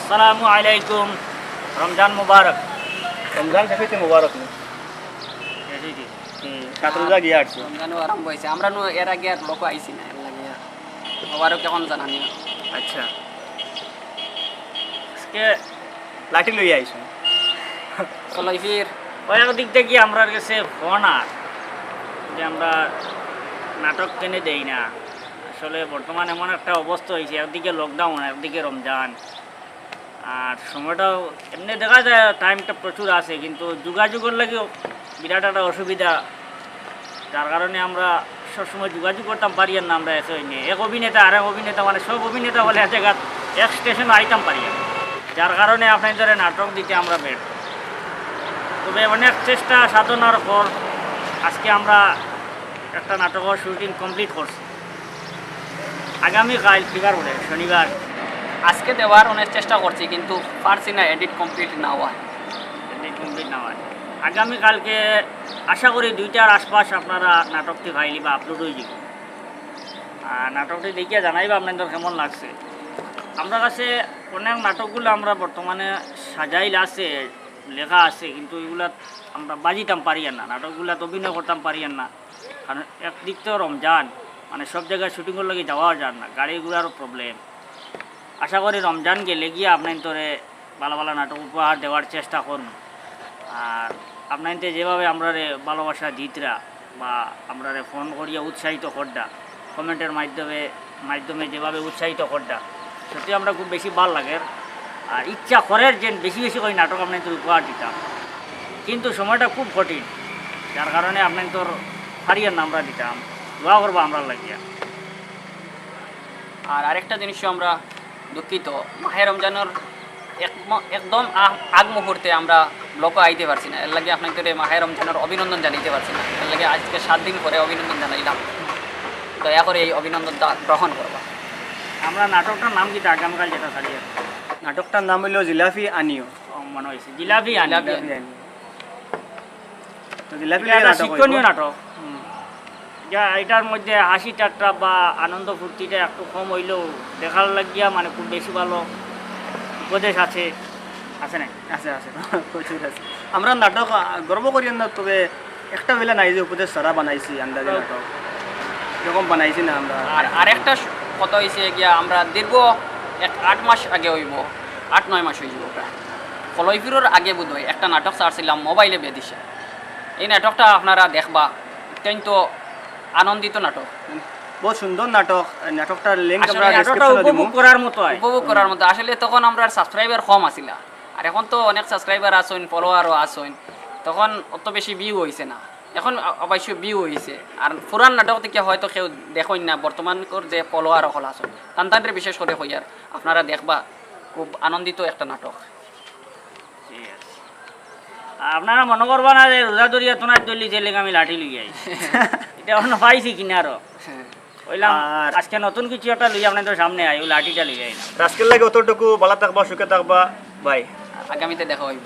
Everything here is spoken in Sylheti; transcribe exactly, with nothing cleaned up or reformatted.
আসসালামু আলাইকুম, রমজান মুবারক। রমজান শেষ হইতে মুবারক নি। শেষ হইছে। হুম, সাত রোজা গিয়া আসছে। রমজানও আরম্ভ হয়েছে। আমরা নু এর আগে আর লোক আইছি না, এর লাগে আর মোবারক এখন জানানি না। আচ্ছা, আজকে লাঠি লইয়া আইছো। চলো ফির। কয়েক দিক থেকে আমরার গেছে ফোন আর যে আমরা নাটক কেনে দেই না। আসলে বর্তমান এমন একটা অবস্থা হয়েছে, একদিকে লকডাউন, একদিকে রমজান। আর সময়টাও এমনি দেখা যায় টাইমটা প্রচুর আছে, কিন্তু যোগাযোগের লাগেও বিরাট একটা অসুবিধা, যার কারণে আমরা সবসময় যোগাযোগ করতাম পারি আর না। আমরা এসে হইনি এক অভিনেতা আর এক অভিনেতা, মানে সব অভিনেতা বলে এক জায়গা এক স্টেশন আইতাম পারি আর না। যার কারণে আপনাদের নাটক দিতে আমরা ব্যর্থ। তবে অনেক চেষ্টা সাধনার পর আজকে আমরা একটা নাটকের শুটিং কমপ্লিট করছি। আগামীকাল কিবার বলে শনিবার। আজকে দেওয়ার অনেক চেষ্টা করছি, কিন্তু পারছি না, এডিট কমপ্লিট না হওয়ায়। এডিট কমপ্লিট না হয়। আগামীকালকে আশা করি দুইটার আশপাশ আপনারা নাটকটি ফাইলি বা আপলোড হয়ে যাবে। আর নাটকটি দেখিয়া জানাইবা আপনাদের কেমন লাগছে। আমরা কাছে অনেক নাটকগুলো আমরা বর্তমানে সাজাইল আছে, লেখা আছে, কিন্তু এগুলা আমরা বাজিতাম পারি আর না, নাটকগুলাত অভিনয় করতাম পারি আর না। কারণ একদিক তো রমজান, মানে সব জায়গায় শুটিংয়ের লাগি যাওয়া যায় না, গাড়ি ঘোড়ারও প্রবলেম। আশা করি রমজান গেলে গিয়া আপনাইন্তরে ভালা ভালা নাটক উপহার দেওয়ার চেষ্টা করমু। আর আপনাইন্তে যেভাবে আমরারে ভালোবাসা দিতরা বা আমরারে ফোন করিয়া উৎসাহিত করডা, কমেন্টের মাধ্যমে মাধ্যমে যেভাবে উৎসাহিত করডা, সত্যি আমরা খুব বেশি ভালা লাগের। আর ইচ্ছা করের যে বেশি বেশি করে নাটক আপনাইন্তরে উপহার দিতাম, কিন্তু সময়টা খুব কঠিন, যার কারণে আপনাইন্তর পারি আর না আমরা দিতাম। দোয়া করবা আমরার লাগিয়া। আর আরেকটা জিনিসও আমরা দুঃখিত, মাহে রমজানর এক ম- একদম আ- আগ মুহূর্তে আমরা ব্লকও আইতে পারছি না, এর লাগি আপনাইন্তরে মাহে রমজানর অভিনন্দন জানাইতে পারছি না, এর লাগি আজকে সাত দিন পরে অভিনন্দন জানাইলাম। দয়া করে এই অভিনন্দনটা গ্রহণ করবা। আমরা নাটকটার নাম কিতা আগামীকাল যেটা ছাড়িয়ে? নাটকটার নাম হইল জিলাফি আনিও। ও, মনে হয়েছে জিলাফি আনি। জিলাফি জিলাফি আনিও। তো জিলাফি এটা লইয়া একটা নাটক শিক্ষণীয় হইব। নাটক। হুম। যা এটার মধ্যে হাসি ঠাট্টা বা আনন্দ ফুর্তিটা একটু কম হইলেও দেখার লাগিয়া মানে খুব বেশি ভালো উপদেশ আছে, আছে না? আছে আছে, প্রচুর আছে। আমরা নাটক আহ, গর্ব করি না, তবে একটা বেলা নাই যে উপদেশ ছাড়া বানাইছি আন্দাজি নাটক, এরকম বানাইছি না আমরা। আর আরেকটা স- কথা হয়েছে গিয়া, আমরা দীর্ঘ এক আট মাস আগে হইব, আট নয় মাস হয়ে যাব প্রায়, কলইফিরর আগে বোধ হয় একটা নাটক ছাড়ছিলাম মোবাইলে বেদিশা। এই নাটকটা আপনারা দেখবা, অত্যন্ত আনন্দিত নাটক। বহুত সুন্দর নাটক। এই নাটকটার লিংক আসলে আমরা নাটকটা নাটকটা ডেসক্রিপশনে দিব। উপভোগ করার মতো হয়। উপভোগ করার মতো। আসলে তখন আমরা সাবস্ক্রাইবার কম আছিল, আর এখন তো অনেক সাবস্ক্রাইবার আছইন, ফলোয়ারও আছইন, তখন অত বেশি ভিউ হইছে না। এখন অ- অবশ্য ভিউ হইছে। আর পুরান নাটক থেকে হয়তো কেউ দেখইন না, বর্তমানকর যে ফলোয়ার অকল আছইন, তান তানরে বিশেষ করে কইয়ার, আপনারা দেখবা, খুব আনন্দিত একটা নাটক। ঠিক আছে। আর আপনারা মনে করবা না যে রোজা ধরিয়া তোনার দলি যে লেগে আমি লাঠি লইয়া আইছি। এটা অন্য পাইছি কিনা আরো। কইলাম, আর- আজকে নতুন কিছু একটা লইয়া আপনাদের সামনে আই, ওই লাঠিটা লইয়া আইলাম। আজকের লাগে অতটুকু, ভালো থাকবা, সুখে থাকবা, বাই। আগামীতে দেখা হইব।